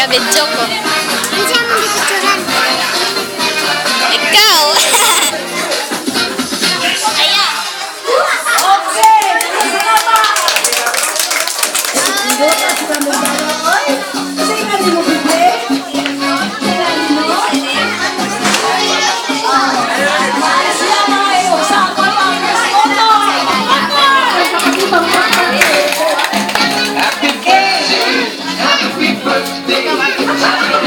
Ga-video ko. Unsa among gipicturan? Ikaw! Ayan. Okay, salamat. Indota sila mo oy. Kasi nga ni mo bibi. Kailangan mo? Siya mga iyo sa ako ang photo. Happy birthday, happy birthday.